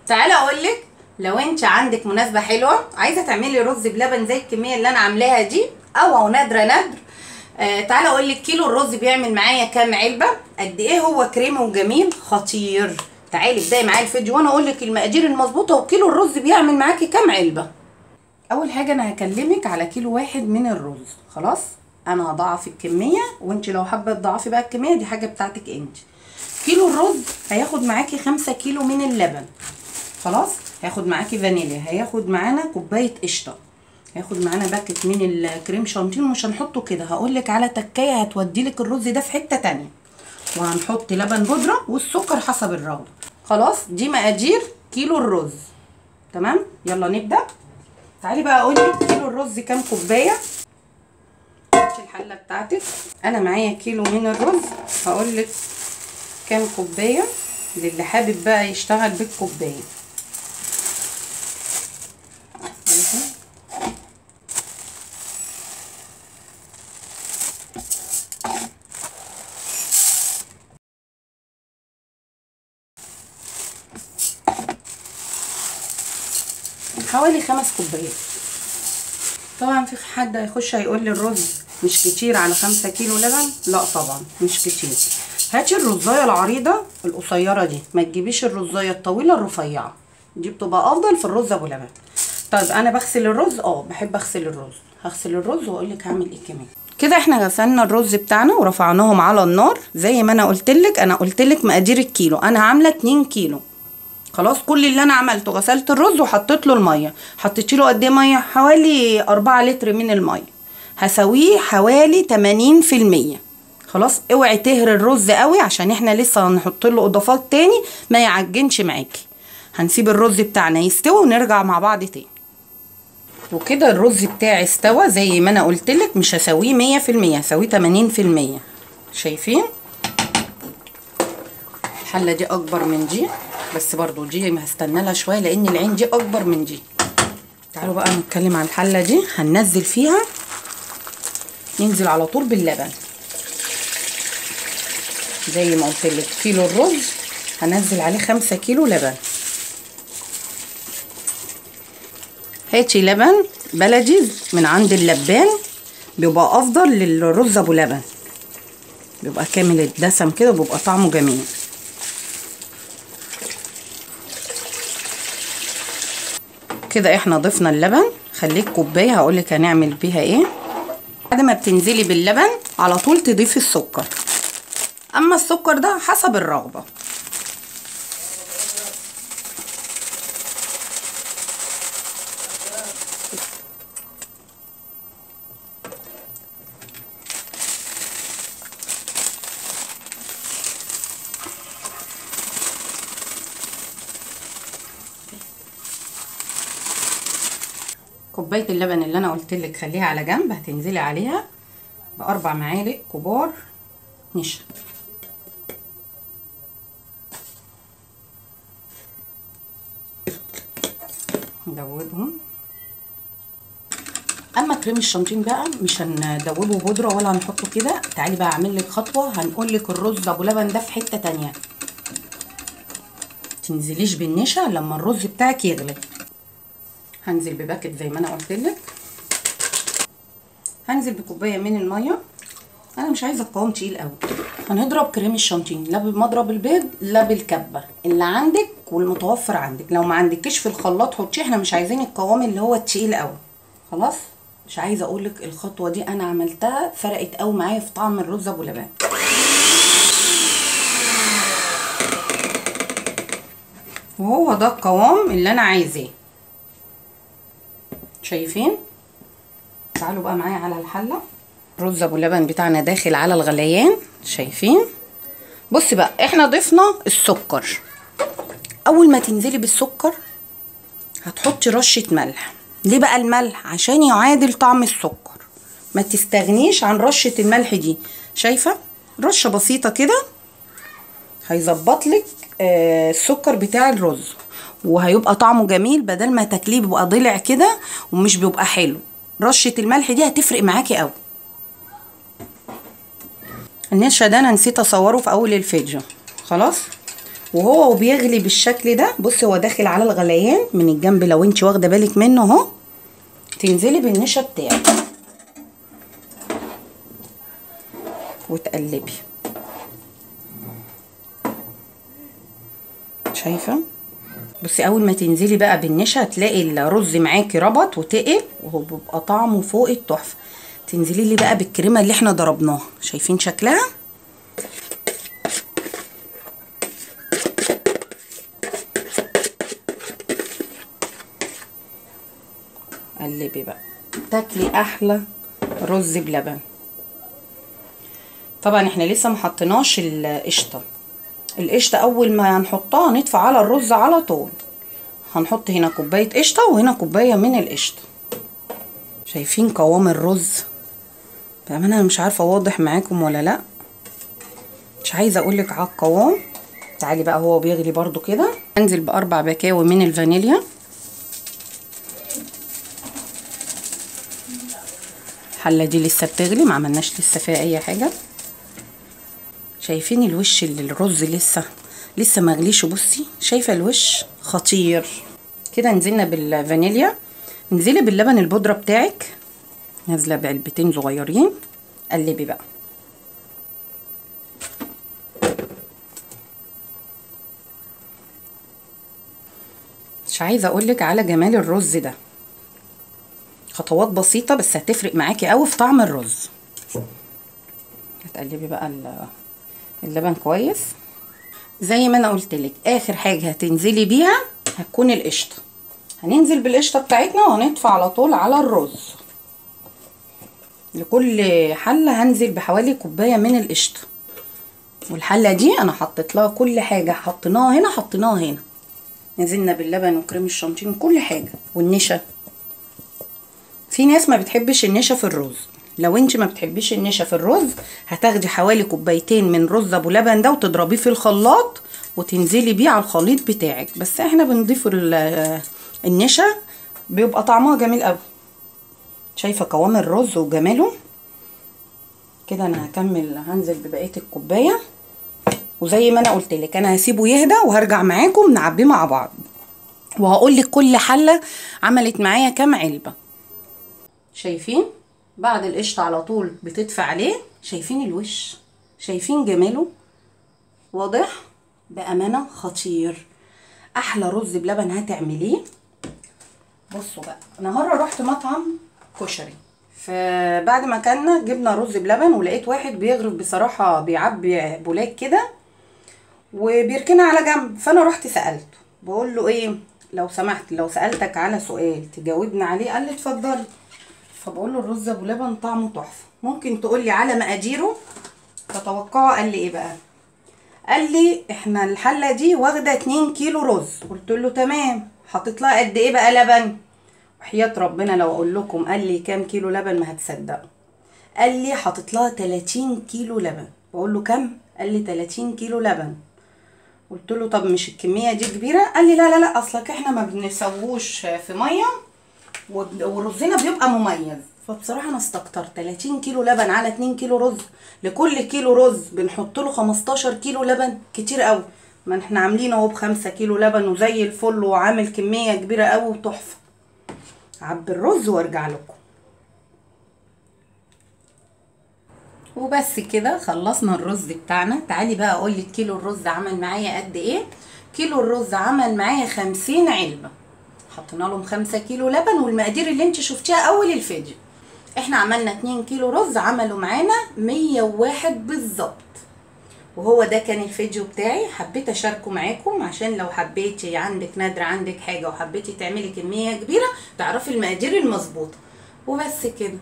تعالى اقولك، لو انت عندك مناسبة حلوة عايزه تعملي رز بلبن زي الكمية اللي انا عاملاها دي او نادرة نادر، تعالى اقولك كيلو الرز بيعمل معايا كام علبة، قد ايه هو كريمي وجميل خطير. تعالي ابداي معايا الفيديو وانا اقولك المقادير المظبوطه وكيلو الرز بيعمل معاكي كام علبة. اول حاجة انا هكلمك على كيلو واحد من الرز، خلاص انا هضاعف الكمية، وانت لو حابة تضاعفي بقى الكمية دي حاجة بتاعتك انت. كيلو الرز هياخد معاكي 5 كيلو من اللبن، خلاص هياخد معاكي فانيليا، هياخد معانا كوباية قشطه، هياخد معانا باكت من الكريم شانتيه، مش هنحطه كده، هقولك على تكايه هتوديلك الرز ده في حتة تانية. وهنحط لبن بودره والسكر حسب الرغبة. خلاص دي مقادير كيلو الرز، تمام؟ يلا نبدا. تعالي بقى اقولك كيلو الرز كام كوباية. الحلة بتاعتك، انا معايا كيلو من الرز، هقولك كام كوباية للي حابب بقى يشتغل بالكوبايه. حوالي 5 كوبايات. طبعا في حد هيخش هيقول لي الرز مش كتير على 5 كيلو لبن، لا طبعا مش كتير. هاتي الرزايه العريضة القصيرة دي، ما تجيبيش الرزايه الطويلة الرفيعة دي، بتبقى افضل في الرز ابو لبن. طيب انا بغسل الرز، بحب اغسل الرز، هغسل الرز واقول لك هعمل ايه كمان. كده احنا غسلنا الرز بتاعنا ورفعناهم على النار زي ما انا قلت لك. انا قلت لك مقادير الكيلو، انا عامله 2 كيلو. خلاص كل اللي انا عملته غسلت الرز وحطيت له المية. حطيت له قد ايه مية؟ حوالي 4 لتر من المية، هسويه حوالي 80%. خلاص اوعي تهري الرز قوي عشان احنا لسه هنحط له اضافات تاني ما يعجنش معاكي. هنسيب الرز بتاعنا يستوي ونرجع مع بعض تاني. وكده الرز بتاعي استوى زي ما انا قلت لك، مش هسويه 100%، هسويه 80%. شايفين الحلة دي اكبر من دي، بس برضو دي هستنى لها شوية لان العين دي اكبر من دي. تعالوا بقى نتكلم عن الحلة دي. هننزل فيها، ننزل على طول باللبن زي ما قلت لك. كيلو الرز هنزل عليه 5 كيلو لبن. هاتي لبن بلدي من عند اللبان، بيبقى افضل للرز ابو لبن، بيبقى كامل الدسم كده وبيبقى طعمه جميل. كده احنا ضفنا اللبن، خليك كوباية هقولك هنعمل بيها ايه. بعد ما بتنزلي باللبن على طول تضيفي السكر، اما السكر ده حسب الرغبة. كوباية اللبن اللي انا قلت لك خليها على جنب، هتنزلي عليها ب4 معالق كبار نشا. ندوبهم. اما كريم الشانتيه بقى مش هندوبه بودره ولا هنحطه كده. تعالي بقى اعمل لك خطوة، هنقول لك الرز ابو لبن ده في حتة تانية. تنزليش بالنشا لما الرز بتاعك يغلي. هنزل بباكت زي ما انا قلت لك، هنزل بكوبايه من المية، انا مش عايزه القوام تقيل قوي. هنضرب كريم الشانتيه لا بمضرب البيض لا بالكبه، اللي عندك والمتوفر عندك. لو ما عندكيش في الخلاط حطيه، احنا مش عايزين القوام اللي هو التقيل قوي. خلاص مش عايزه اقول لك الخطوة دي انا عملتها فرقت قوي معايا في طعم الرز ابو لبن. وهو ده القوام اللي انا عايزاه، شايفين؟ تعالوا بقى معايا على الحلة. رز ابو لبن بتاعنا داخل على الغليان، شايفين؟ بصي بقى احنا ضفنا السكر. اول ما تنزلي بالسكر هتحطي رشه ملح. ليه بقى الملح؟ عشان يعادل طعم السكر. ما تستغنيش عن رشه الملح دي، شايفه؟ رشه بسيطة كده هيظبط لك السكر بتاع الرز وهيبقى طعمه جميل، بدل ما تاكليه بيبقى ضلع كده ومش بيبقى حلو. رشه الملح دي هتفرق معاكي قوي. النشا ده انا نسيت اصوره في اول الفيديو. خلاص وهو بيغلي بالشكل ده، بصي هو داخل على الغليان من الجنب لو انت واخده بالك منه اهو، تنزلي بالنشا بتاعك وتقلبي. شايفه؟ بصي اول ما تنزلي بقى بالنشا هتلاقي الرز معاكي ربط وتقل، وهو بيبقى طعمه فوق التحفة. تنزلي لي بقى بالكريمه اللي احنا ضربناها، شايفين شكلها؟ قلبي بقى، تاكلي احلى رز بلبن. طبعا احنا لسه ما حطيناش القشطه. القشطه اول ما هنحطها نطفي على الرز على طول. هنحط هنا كوباية قشطه وهنا كوباية من القشطه. شايفين قوام الرز؟ بامانه انا مش عارفه واضح معاكم ولا لا، مش عايزه اقولك على القوام. تعالي بقى هو بيغلي برده كده. انزل باربع بكاوي من الفانيليا. الحلة دي لسه بتغلي، ما عملناش لسه فيها اي حاجة. شايفين الوش اللي الرز لسه مغليش؟ بصي شايفه الوش خطير كده. نزلنا بالفانيليا، انزلي باللبن البودره بتاعك، نازله بعلبتين صغيرين. قلبي بقى. مش عايزه اقولك على جمال الرز ده. خطوات بسيطة بس هتفرق معاكي قوي في طعم الرز. هتقلبي بقى اللبن كويس. زي ما انا قلت لك اخر حاجة هتنزلي بيها هتكون القشطه. هننزل بالقشطه بتاعتنا وهنطفي على طول على الرز. لكل حله هنزل بحوالي كوباية من القشطه. والحله دي انا حطيت لها كل حاجة، حطيناها هنا حطيناها هنا. نزلنا باللبن وكريم الشانتيه كل حاجة والنشا. في ناس ما بتحبش النشا في الرز، لو انت ما بتحبيش النشا في الرز هتاخدي حوالي كوبايتين من رز ابو لبن ده وتضربيه في الخلاط وتنزلي بيه على الخليط بتاعك. بس احنا بنضيف النشا بيبقى طعمها جميل قوي. شايفه قوام الرز وجماله كده. انا هكمل هنزل ببقية الكوباية، وزي ما انا قلت لك انا هسيبه يهدى وهرجع معاكم نعبيه مع بعض، وهقول لك كل حله عملت معايا كام علبة. شايفين بعد القشطه على طول بتدفع عليه؟ شايفين الوش؟ شايفين جماله؟ واضح بامانه خطير. احلى رز بلبن هتعمليه. بصوا بقى، انا مرة رحت مطعم كشري، فبعد ما كنا جبنا رز بلبن ولقيت واحد بيغرف بصراحة، بيعبي بولاك كده وبيركنها على جنب. فانا رحت سالته بقول له ايه لو سمحت، لو سالتك على سؤال تجاوبنا عليه؟ قال لي اتفضلي. فبقول له الرز ابو لبن طعمه تحفة، ممكن تقول لي على مقاديره؟ تتوقعوا قال لي ايه بقى؟ قال لي احنا الحلة دي واخده 2 كيلو رز. قلت له تمام، حطيت لها قد ايه بقى لبن؟ وحياة ربنا لو اقول لكم قال لي كام كيلو لبن ما هتصدقوا. قال لي حاطط لها 30 كيلو لبن. بقول له كام؟ قال لي 30 كيلو لبن. قلت له طب مش الكمية دي كبيرة؟ قال لي لا لا لا، اصلك احنا ما بنسووش في مية ورزنا بيبقى مميز. فبصراحة انا استكترت 30 كيلو لبن على 2 كيلو رز، لكل كيلو رز بنحط له 15 كيلو لبن، كتير قوي. ما احنا عاملين اهو ب5 كيلو لبن وزي الفل، وعامل كمية كبيرة قوي وتحفه. عبي الرز وارجع لكم. وبس كده خلصنا الرز بتاعنا. تعالي بقى اقول لك كيلو الرز عمل معايا قد ايه. كيلو الرز عمل معايا 50 علبة، حطينا لهم 5 كيلو لبن والمقادير اللي انت شفتيها اول الفيديو. احنا عملنا 2 كيلو رز، عملوا معانا 101 بالظبط. وهو ده كان الفيديو بتاعي، حبيت اشاركه معاكم عشان لو حبيتي عندك نادرة، عندك حاجة وحبيتي تعملي كمية كبيرة تعرفي المقادير المظبوطه. وبس كده.